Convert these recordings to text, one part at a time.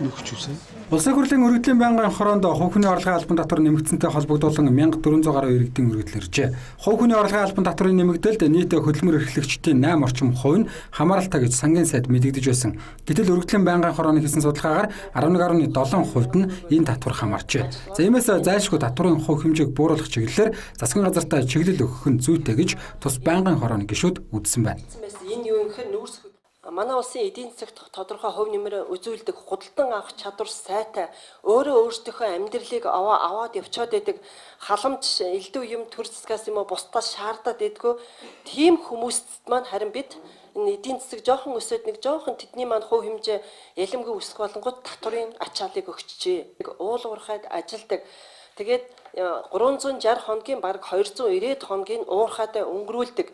Нөхч үсэ. Улсын хурлын өргөдлийн байнгын хороонд хувь хүний орлогын албан татвар нэмэгдсэнтэй холбогдуулан 1400 гаруй иргэдийн өргөдөл иржээ. Хувь хүний орлогын албан татврын нэмэгдэлд нийт хөдөлмөр эрхлэгчдийн 8 орчим хувь нь хамааралтай гэж сангийн сайд мэдэгдэж байсан. Гэтэл өргөдлийн байнгын хорооны хийсэн судалгаагаар 11.7% нь энэ татвар хамаарчээ. За иймээс зайлшгүй татврын хувь хэмжээг бууруулах чиглэлээр засгийн газартаа чиглэл өгөх нь зүйтэй гэж тус байнгын хорооны гишүүд үзсэн байна. Энэ юу юм гэхээр нүүрс манай улсын эдийн засагт тодорхой хувь нэмрээ үзүүлдэг, худалдан авах чадвар сайтай, өөрөө өөрсдийнхөө амьдралыг аваад явчаад байдаг, халамж элдв юм төр засгаас юм уу бусдаас шаардаад байдгүй тийм хүмүүст маань харин бид энэ эдийн засаг жоохон өсөөд нэг жоохон тэдний маань хувь хэмжээ ялимгүй өсөх болонгууд татврын ачааллыг өгчжээ. Уул уурхайд ажилдаг. Тэгээд 360 хоногийн бараг 290 хоногийн уурхайдаа өнгөрүүлдэг.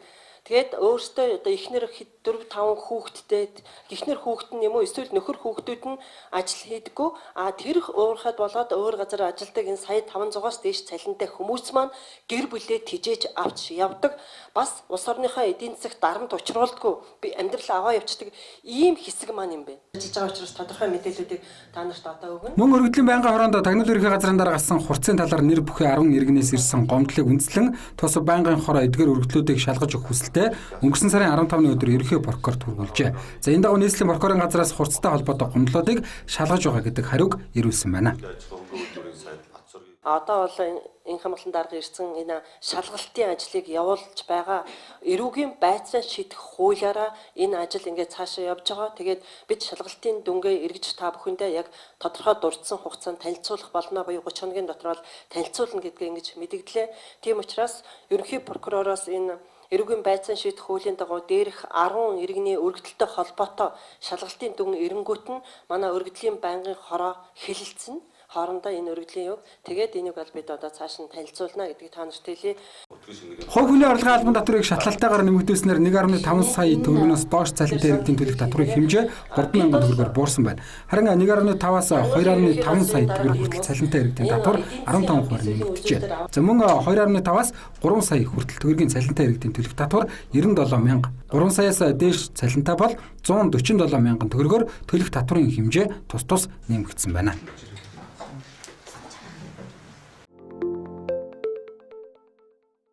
Тэгээд өөртөө одоо эхнэр 4 5 хүүхэдтэй, эхнэр хүүхэд нь юм уу эсвэл нөхөр хүүхдүүд нь ажил хийдэггүй, а тэр уурхайд болоод өөр газар ажилдаг энэ сая 500-аас дээш цалинтай хүмүүс маань гэр бүлээ тижээж авч явдаг. Бас улс орныхоо эдийн засагт дарамт учруулдаггүй, би амьдрал аваа явцдаг ийм хэсэг маань юм байна. Ажиллаж байгаа учраас тодорхой мэдээллүүдийг та нарт одоо өгнө. Мөн өргөдлийн байнгын хороонд тагнал ерхий газрын дараа гарсан хурцын талаар нэр бүхий 10 иргэнээс ирсэн гомдлыг үндэслэн тус байнгын хороо эдгээр өргөдлүүдийг шалгаж өгөх хүсэлтэд өнгөрсөн сарын 15-ны өдөр ерөнхий прокурор түргүүлжээ. За энэ дагуу нийслэлийн прокурорын газраас хурцтай холбоотой гомдлуудыг шалгаж байгаа гэдэг хариуг ирүүлсэн байна. Одоо бол энэ хамгаалан дарга ирсэн энэ шалгалтын ажлыг явуулж байгаа. Эрүүгийн байцаан шийдэх хуулиараа энэ ажил ингээд цаашаа явж байгаа. Тэгээд бид шалгалтын дүнгээ эргэж та бүхэндээ яг тодорхой дурдсан хугацаанд танилцуулах болно буюу 30 хоногийн дотор бол танилцуулна гэдгээ ингэж мэдэгдлээ. Тийм учраас ерөнхий прокуророос энэ эрүүгийн байцаан шийдэх хуулийн дагуу дээрх 10 иргэний өргөдөлтэй холбоотой шалгалтын дүн эренгүүт нь манай өргөдлийн байнгын хороо хэлэлцэн хоорондоо энэ өргөдлийн юг тэгээд энийг бол бид одоо цааш нь танилцуулна гэдгийг та нарт хэлье. Хувь хүний орлогын албан татврыг шатлалтайгаар нэмэгдүүлснээр 1.5 сая төгрөгнөөс доош цалинтай иргэдийн төлөх татврын хэмжээ 3,000 төгрөгөөр буурсан байна. Харин 1.5-аас 2.5 сая төгрөг хүртэл цалинтай иргэдийн татвар 15%-аар нэмэгджээ. За мөн 2.5-аас 3 сая хүртэл төгрөгийн цалинтай иргэдийн төлөх татвар 97 мянга, 3 саяас дээш цалинтай бол 147 мянган төгрөгөөр төлөх татврын хэмжээ тус тус нэмэгдсэн байна.